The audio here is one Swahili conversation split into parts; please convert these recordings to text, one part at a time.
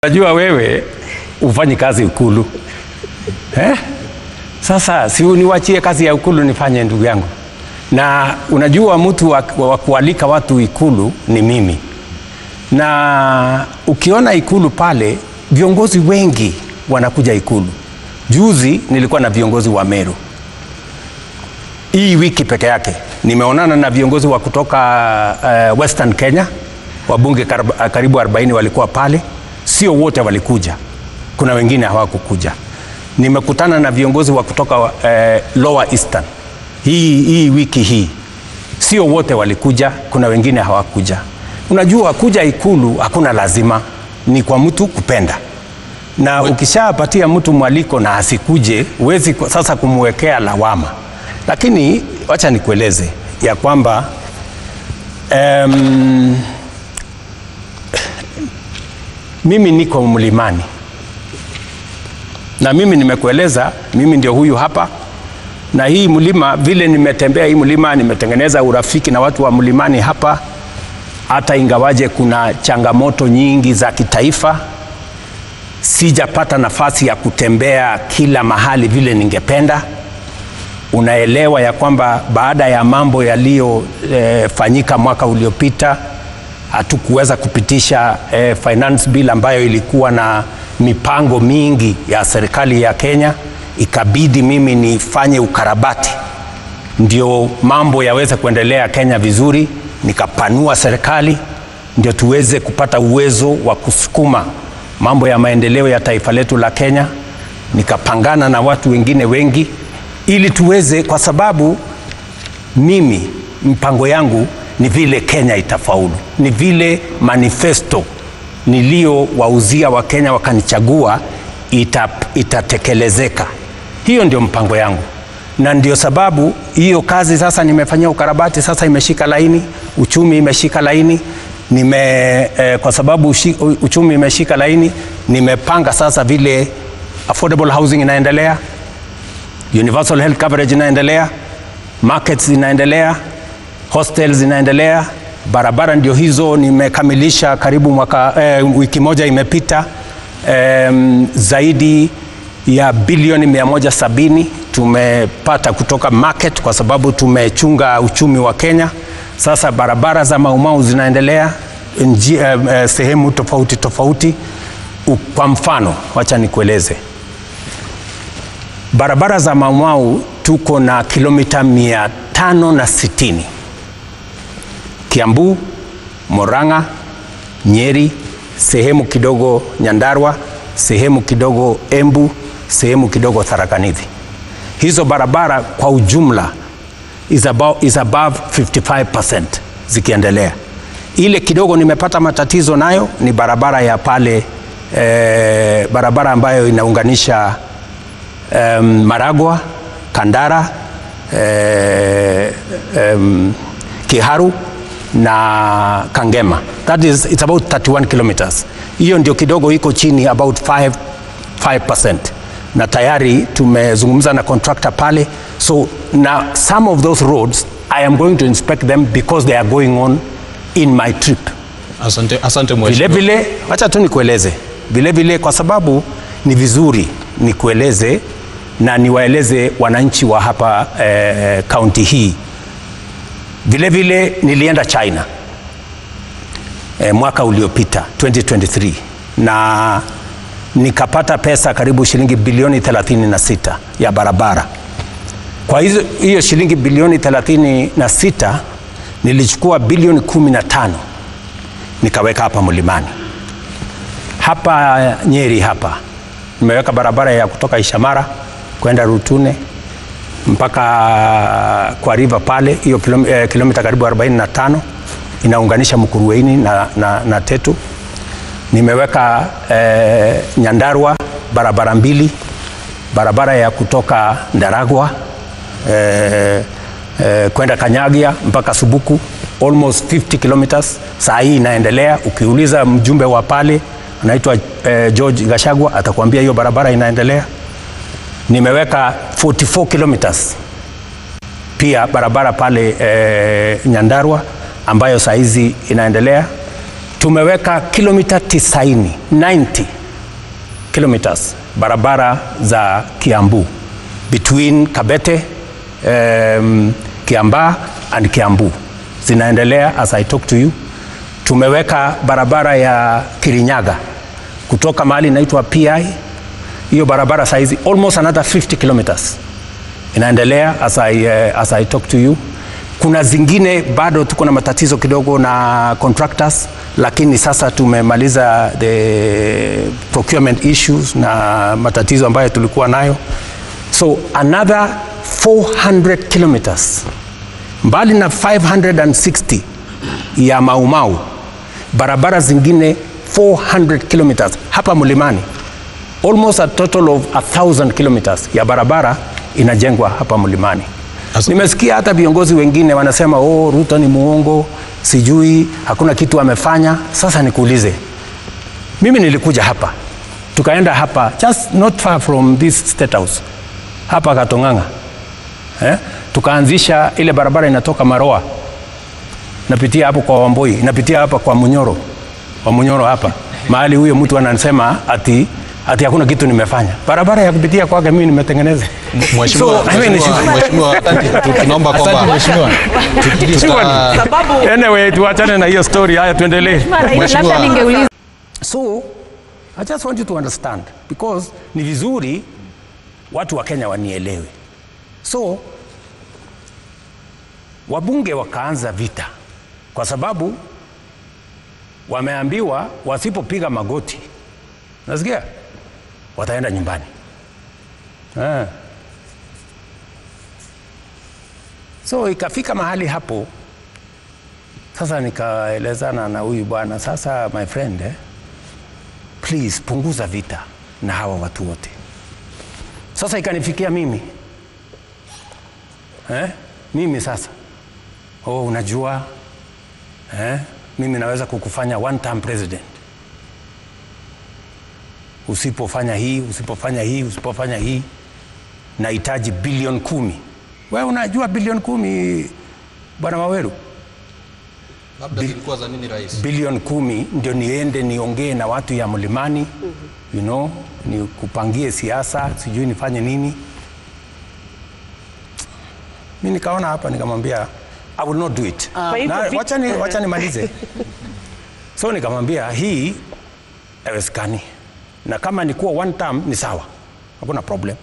Unajua wewe ufanyi kazi Ikulu. Eh? Sasa si niwachie kazi ya Ikulu nifanye, ndugu yangu. Na unajua mtu wa kualika watu Ikulu ni mimi. Na ukiona Ikulu pale, viongozi wengi wanakuja Ikulu. Juzi nilikuwa na viongozi wa Meru. Hii wiki peke yake nimeonana na viongozi wa kutoka Western Kenya, wabunge karibu 40 walikuwa pale. Sio wote walikuja, kuna wengine hawakukuja. Nimekutana na viongozi wa kutoka Lower Eastern hii wiki hii, sio wote walikuja, kuna wengine hawakuja. Unajua kuja Ikulu hakuna lazima, ni kwa mtu kupenda. Na ukishapatia mtu mwaliko na asikuje, huwezi sasa kumwekea lawama. Lakini wacha nikueleze ya kwamba mimi niko mlimani. Na mimi nimekueleza, mimi ndio huyu hapa. Na hii mlima, vile nimetembea hii mlima, nimetengeneza urafiki na watu wa mlimani hapa. Hata ingawaje kuna changamoto nyingi za kitaifa, sijapata nafasi ya kutembea kila mahali vile ningependa. Unaelewa ya kwamba baada ya mambo yaliyofanyika mwaka uliopita, hatukuweza kupitisha finance bill ambayo ilikuwa na mipango mingi ya serikali ya Kenya. Ikabidi mimi nifanye ukarabati ndio mambo yaweze kuendelea Kenya vizuri. Nikapanua serikali ndio tuweze kupata uwezo wa kusukuma mambo ya maendeleo ya taifa letu la Kenya. Nikapangana na watu wengine wengi ili tuweze, kwa sababu mimi mpango yangu ni vile Kenya itafaulu, ni vile manifesto nilio wauzia wa Kenya wakanichagua itatekelezeka. Hiyo ndio mpango yangu. Na ndio sababu hiyo kazi sasa nimefanyia ukarabati, sasa imeshika laini, uchumi imeshika laini. Kwa sababu uchumi imeshika laini, nimepanga sasa vile affordable housing inaendelea, universal health coverage inaendelea, markets inaendelea, hostels inaendelea, barabara ndio hizo nimekamilisha karibu mwaka, wiki moja imepita, zaidi ya bilioni 170 tumepata kutoka market kwa sababu tumechunga uchumi wa Kenya. Sasa barabara za Mau Mau zinaendelea sehemu tofauti tofauti. Kwa mfano, wacha nikueleze. Barabara za Mau Mau tuko na kilomita 560. Kiambu, Murang'a, Nyeri, sehemu kidogo Nyandarua, sehemu kidogo Embu, sehemu kidogo Tharaka Nithi. Hizo barabara kwa ujumla is above 55% zikiendelea. Ile kidogo nimepata matatizo nayo ni barabara ya pale, barabara ambayo inaunganisha Maragua, Kandara, Kiharu na Kangema. That is, it's about 31 kilometers. Hiyo ndio kidogo iko chini about 5%. Na tayari tumezungumza na contractor pale. So now some of those roads I am going to inspect them because they are going on in my trip. Asante, asante mheshimiwa. Vile vile, wacha tu nikueleze. Vile vile kwa sababu ni vizuri nikueleze na niwaeleze wananchi wa hapa county hii. Vile vile nilienda China mwaka uliopita 2023 na nikapata pesa karibu shilingi bilioni 36 ya barabara. Kwa hiyo shilingi bilioni 36 nilichukua bilioni 15 nikaweka hapa mlimani. Hapa Nyeri hapa nimeweka barabara ya kutoka Ishamara kwenda Rutune mpaka kwa river pale, hiyo kilomita karibu 45 inaunganisha Mukuruweni na Tetu. Nimeweka Nyandarua barabara mbili, barabara ya kutoka Ndaragwa kwenda Kanyagia mpaka Subuku, almost 50 kilometers. Saa hii inaendelea. Ukiuliza mjumbe wa pale anaitwa George Gachagua atakwambia hiyo barabara inaendelea. Nimeweka 44 kilometers pia barabara pale Nyandarua ambayo saa hizi inaendelea. Tumeweka kilomita 90 kilometers barabara za Kiambu between Kabete, Kiambaa and Kiambu zinaendelea as I talk to you. Tumeweka barabara ya Kirinyaga kutoka mahali inaitwa PI, hiyo barabara saizi almost another 50 kilometers inaendelea as I talk to you. Kuna zingine bado tuko na matatizo kidogo na contractors, lakini sasa tumemaliza the procurement issues na matatizo ambayo tulikuwa nayo. So another 400 kilometers mbali na 560 ya Mau Mau, barabara zingine 400 kilometers hapa mlimani, almost a total of 1,000 kilometers ya barabara inajengwa hapa mlimani. Nimesikia hata viongozi wengine wanasema oh, Ruto ni muongo, sijui hakuna kitu amefanya. Sasa nikuulize, mimi nilikuja hapa, tukaenda hapa just not far from this state house hapa Katonganga, tukaanzisha ile barabara inatoka Maroa napitia hapo kwa Wamboi, napitia hapa kwa Munyoro, wa Munyoro hapa mahali huyo mtu anasema ati hakuna kitu nimefanya. Barabara ya kupitia kwake mimi nimetengeneza. Mheshimiwa, tunaomba kwamba mheshimiwa, anyway tuachane na hiyo story, haya tuendelee. Mheshimiwa, so I just want you to understand because ni vizuri watu wa Kenya wanielewe. So wabunge wakaanza vita kwa sababu wameambiwa wasipopiga magoti, nasikia, wataenda nyumbani. So ikafika mahali hapo sasa nikaelezana na huyu bwana, sasa my friend, please punguza vita na hawa watu wote. Sasa ikanifikia mimi. Mimi sasa, oh, unajua, mimi naweza kukufanya one term president. Usipofanya hii, usipofanya hii, usipofanya hii, nahitaji bilioni 10. Wewe unajua bilioni 10 bwana Waweru? Labda zilikuwa za nini rais? Bilioni 10 ndio niende niongee na watu ya mlimani, you know, nikupangie siasa, sijui nifanye nini. Mimi nikaona hapa nikamwambia I will not do it. Na wacha nimalize. So nikamwambia hii haiwezekani. Na kama ni kuwa one term ni sawa, hakuna problem.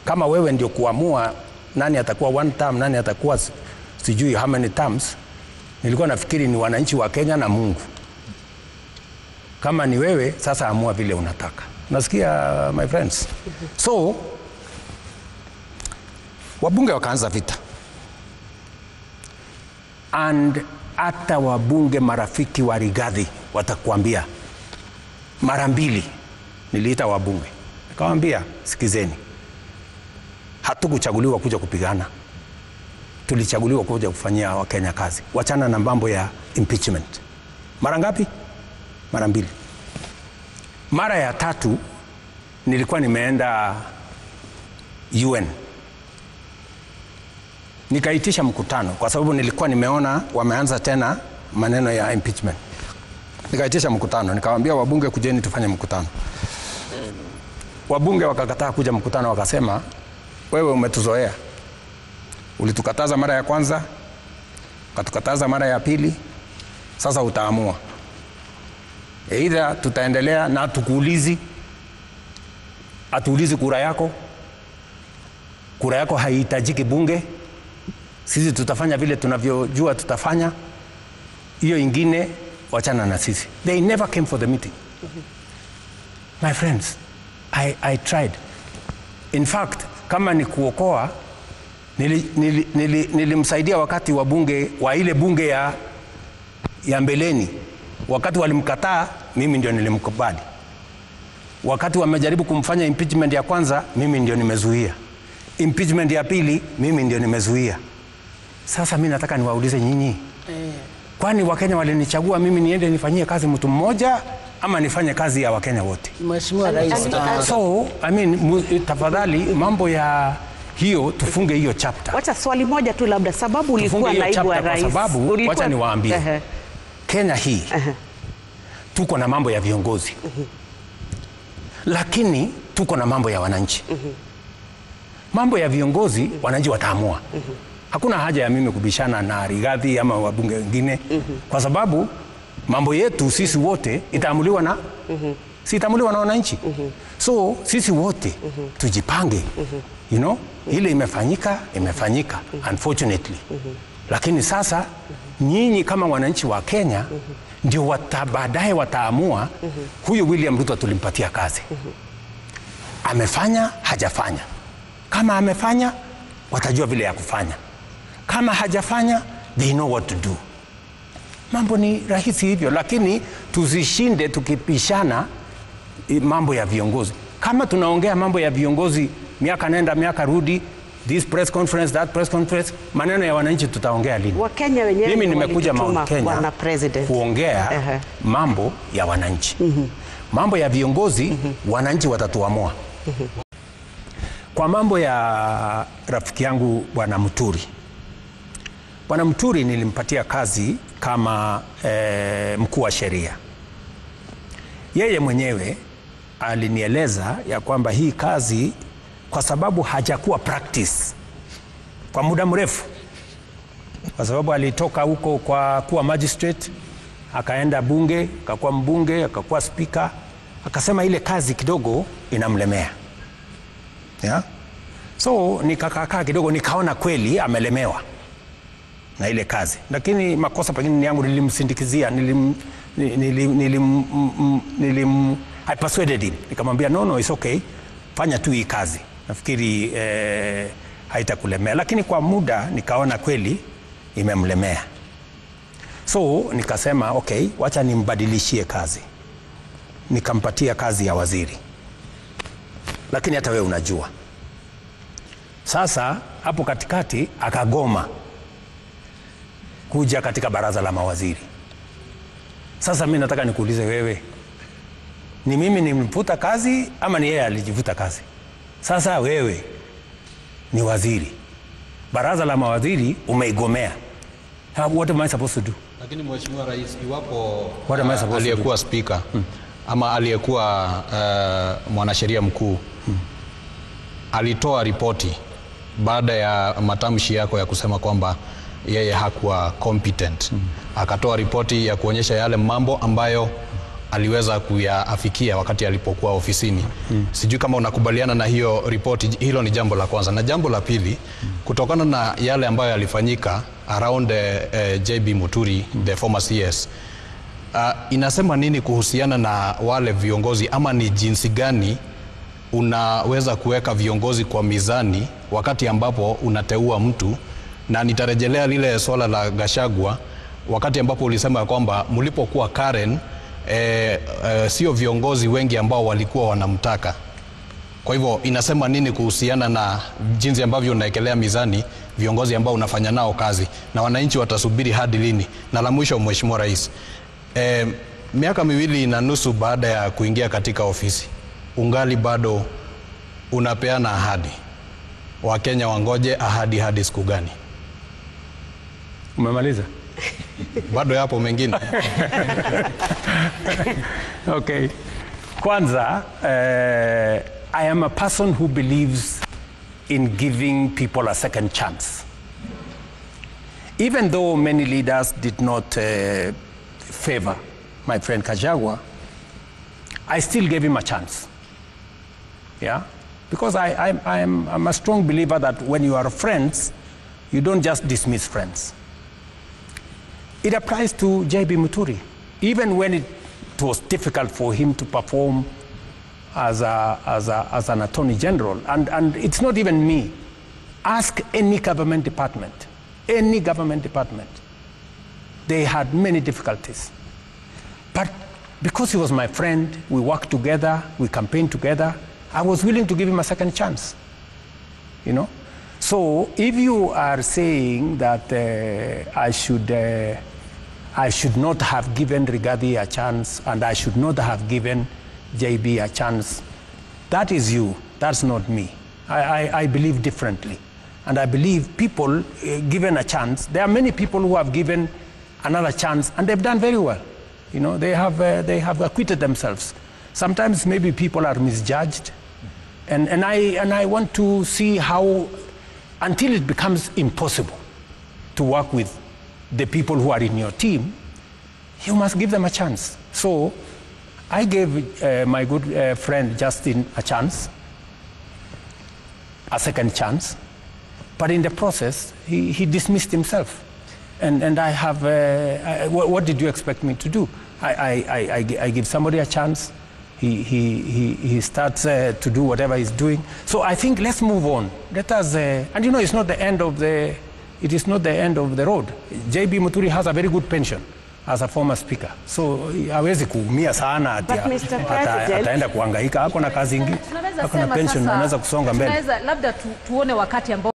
Kama wewe ndio kuamua nani atakuwa one term, nani atakuwa sijui how many terms, nilikuwa nafikiri ni wananchi wa Kenya na Mungu. Kama ni wewe sasa amua vile unataka. Nasikia my friends. So wabunge wakaanza vita. And hata wabunge marafiki wa Rigathi watakuambia mara mbili niliita wabunge. Nikamwambia sikizeni, hatukuchaguliwa kuja kupigana. Tulichaguliwa kuja kufanyia Wakenya kazi. Wachana na mambo ya impeachment. Mara ngapi? Mara mbili. Mara ya tatu nilikuwa nimeenda UN. Nikaitisha mkutano kwa sababu nilikuwa nimeona wameanza tena maneno ya impeachment. Nikaitisha mkutano, nikawaambia wabunge kujeni tufanye mkutano. Wabunge wakakataa kuja mkutano, wakasema wewe umetuzoea. Ulitukataza mara ya kwanza, ukatukataza mara ya pili, sasa utaamua. Either tutaendelea na tukuulizi, atuulizi kura yako. Kura yako haihitajiki bunge. Sisi tutafanya vile tunavyojua tutafanya. Hiyo ingine wachana na sisi. They never came for the meeting. My friends, I tried. In fact, kama ni kuokoa, nilimsaidia wakati wa bunge, wa ile bunge ya mbeleni. Wakati walimkataa, mimi ndio nilimkubali. Wakati wamejaribu kumfanya impeachment ya kwanza, mimi ndio nimezuia. Impeachment ya pili, mimi ndio nimezuia. Sasa mimi nataka niwaulize nyinyi. Kwani Wakenya walinichagua mimi niende nifanyie kazi mtu mmoja ama nifanye kazi ya Wakenya wote? Mheshimiwa Rais. So, I mean, tafadhali mambo ya hiyo tufunge hiyo chapter. Wacha swali moja tu labda, sababu ulikuwa naibu wa rais. Kwa sababu wacha niwaambie. Kenya hii tuko na mambo ya viongozi. Lakini tuko na mambo ya wananchi. Mambo ya viongozi, wananchi wataamua. Hakuna haja ya mimi kubishana na Rigathi ama wabunge wengine, kwa sababu mambo yetu sisi wote itaamuliwa na si itaamuliwa na wananchi. So sisi wote tujipange. You know, ile imefanyika, imefanyika unfortunately. Lakini sasa nyinyi kama wananchi wa Kenya ndio baadaye wataamua huyu William Ruto tulimpatia kazi. Amefanya, hajafanya. Kama amefanya, watajua vile ya kufanya. Kama hajafanya, they know what to do. Mambo ni rahisi hivyo, lakini tuzishinde tukipishana mambo ya viongozi. Kama tunaongea mambo ya viongozi miaka nenda miaka rudi, this press conference, that press conference, maneno ya wananchi tutaongea lini? Wakenya wenyewe mimi nimekuja Mount Kenya kuongea mambo ya wananchi. Mambo ya viongozi, wananchi watatuamua. Kwa mambo ya rafiki yangu Bwana Muturi. Bwana Muturi nilimpatia kazi kama mkuu wa sheria. Yeye mwenyewe alinieleza ya kwamba hii kazi kwa sababu hajakuwa practice kwa muda mrefu, kwa sababu alitoka huko kwa kuwa magistrate, akaenda bunge, akakuwa mbunge, akakuwa speaker, akasema ile kazi kidogo inamlemea. Yeah? So nikakaa kidogo nikaona kweli amelemewa na ile kazi. Lakini makosa pengine ni yangu, nilimsindikizia, I persuaded him. Nikamwambia no, it's okay. Fanya tu hii kazi. Nafikiri haitakulemea. Lakini kwa muda nikaona kweli imemlemea. So nikasema okay, wacha nimbadilishie kazi. Nikampatia kazi ya waziri. Lakini hata wewe unajua. Sasa hapo katikati akagoma kuja katika baraza la mawaziri. Sasa mimi nataka nikuulize wewe, ni mimi nimemfuta kazi ama ni yeye alijivuta kazi? Sasa wewe ni waziri, baraza la mawaziri umeigomea. What am I supposed to do? Lakini Mheshimiwa Rais, iwapo aliyekuwa speaker ama aliyekuwa mwanasheria mkuu alitoa ripoti baada ya matamshi yako ya kusema kwamba yeye hakuwa competent, akatoa ripoti ya kuonyesha yale mambo ambayo aliweza kuyaafikia wakati alipokuwa ofisini. Sijui kama unakubaliana na hiyo ripoti. Hilo ni jambo la kwanza. Na jambo la pili, kutokana na yale ambayo yalifanyika around JB Muturi, the former CS, inasema nini kuhusiana na wale viongozi, ama ni jinsi gani unaweza kuweka viongozi kwa mizani wakati ambapo unateua mtu? Na nitarejelea lile swala la Gachagua, wakati ambapo ulisema kwamba mlipokuwa Karen, sio viongozi wengi ambao walikuwa wanamtaka. Kwa hivyo inasema nini kuhusiana na jinsi ambavyo unaekelea mizani viongozi ambao unafanya nao kazi, na wananchi watasubiri hadi lini? Na la mwisho Mheshimiwa Rais, miaka 2.5 baada ya kuingia katika ofisi, ungali bado unapeana ahadi. Wakenya wangoje ahadi hadi siku gani? Umemaliza? Bado yapo mengine. Okay. Kwanza, I am a person who believes in giving people a second chance. Even though many leaders did not favor my friend Gachagua, I still gave him a chance. Yeah? Because I'm a strong believer that when you are friends, you don't just dismiss friends. It applies to JB Muturi. Even when it was difficult for him to perform as an attorney general, and it's not even me. Ask any government department, any government department. They had many difficulties. But because he was my friend, we worked together, we campaigned together, I was willing to give him a second chance, you know? So if you are saying that I should not have given Rigathi a chance and I should not have given JB a chance, that is you, that's not me. I believe differently. And I believe people given a chance, there are many people who have given another chance and they've done very well. You know, they have acquitted themselves. Sometimes maybe people are misjudged. And I want to see how, until it becomes impossible to work with the people who are in your team, you must give them a chance. So I gave my good friend Justin a chance, a second chance, but in the process, he dismissed himself. And I have, what did you expect me to do? I give somebody a chance. He starts to do whatever he's doing. So I think let's move on. Let us, and you know, it's not the end of the, it is not the end of the road. JB Muturi has a very good pension as a former speaker. So hawezi kuumia sana ati ataenda kuhangaika, ako na kazi ingine, ako na pension, anaweza kusonga mbele. Tunaweza labda tuone wakati ambao